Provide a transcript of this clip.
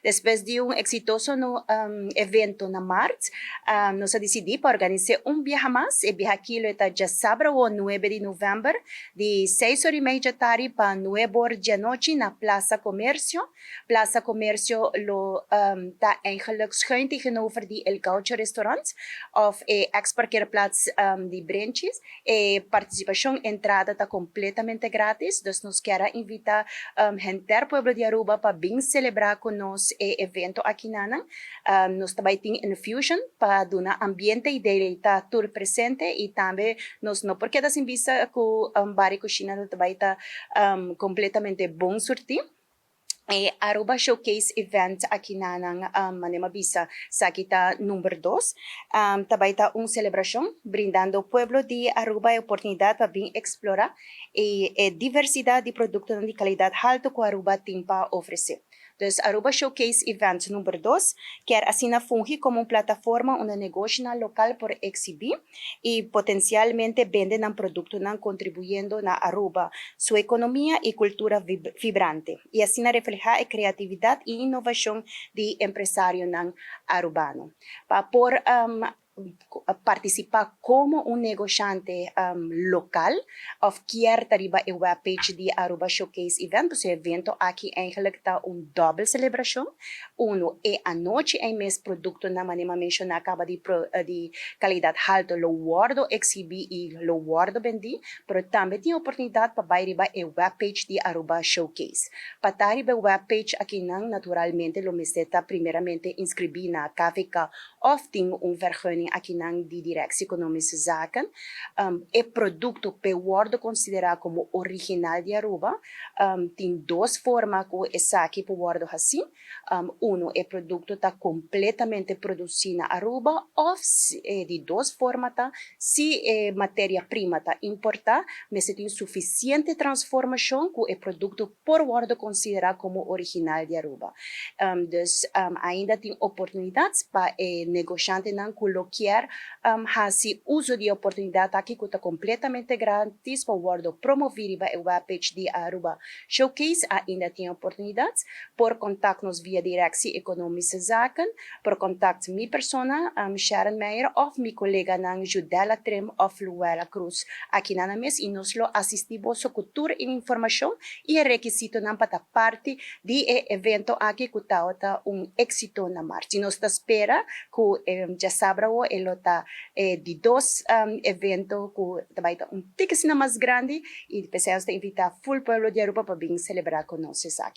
Despues di un exitoso no, evento na maart, nos a dicidi pa organisa un biaha mas. E biaha aki ta diasabra 9 di november, di 6:30 di atardi pa 9 or di anochi na Plaza Comercio. Plaza Comercio lo ta eigenlijk schuin tegenover di El Gaucho Restaurant of e ex-parkeerplaats di Branches. E participacion, entrada ta completamente gratis, dus nos kier invita henter pueblo di Aruba pa bin celebra cu nos e evento aki nan. Nos tambe tin infusion pa duna ambiente y deleita tur presente y tambe nos no por keda sin bisa cu bar y cushina tambe ta completamente bon surti. E Aruba Showcase Event aki na nan, manera m'a bisa, esaki ta number 2. Tambe ta un celebracion brindando pueblo di Aruba e oportunidad pa bin explora e diversidad di producto di calidad halto cu Aruba tin pa ofrece. Dus Aruba Showcase Event number 2 kier asina fungi como un plataforma unda negoshi local por exhibi y potencialmente bende nan producto nan, contribuyendo na Aruba su economia y cultura vibrante y asina refleha e creatividad y innovacion di empresario nan arubano. Pa por participa como un negociante local of kier riba e webpage di Aruba Showcase Event, dus e evento aki eigenlijk ta un dubbel celebracion. Uno, e anochi e mes producto nan, manera m'a menciona caba, di calidad halto lo wordo exhibi y lo wordo bendi, pero tambe tin oportunidad pa bay riba e webpage di Aruba Showcase. Pa ta riba e webpage aki nan, naturalmente lo mester ta primeramente inscribi na KVK of tin un vergunning aki nan di Directie Economische Zaken. E producto por wordo considera como original di Aruba. Tin dos forma cu esaki por wordo haci. Uno, e producto ta completamente produci na Aruba of di dos forma ta, si e materia prima ta importa, mas tin suficiente transformacion cu e producto por wordo considera como original di Aruba. Dus ainda tin oportunidad pa e negociante nan cu lo kier haci uso di oportunidad aki cu ta completamente gratis pa wordo promovi riba e webpage di Aruba Showcase. Ainda tin oportunidad. Por contact nos via Directie Economische Zaken, por contact mi persona, Sharon Meyer, of mi colega nan Judela Trim of Luella Cruz aki na mes y nos lo asisti boso cu tur informacion y requisito nan pa ta parti di e evento aki cu ta un exito na maart. Y nos ta spera cu diasabra e lo ta di dos evento cu tambe ta un tiki mas grandi y pesey ta invita full pueblo di Aruba pa bin celebra cu nos aki.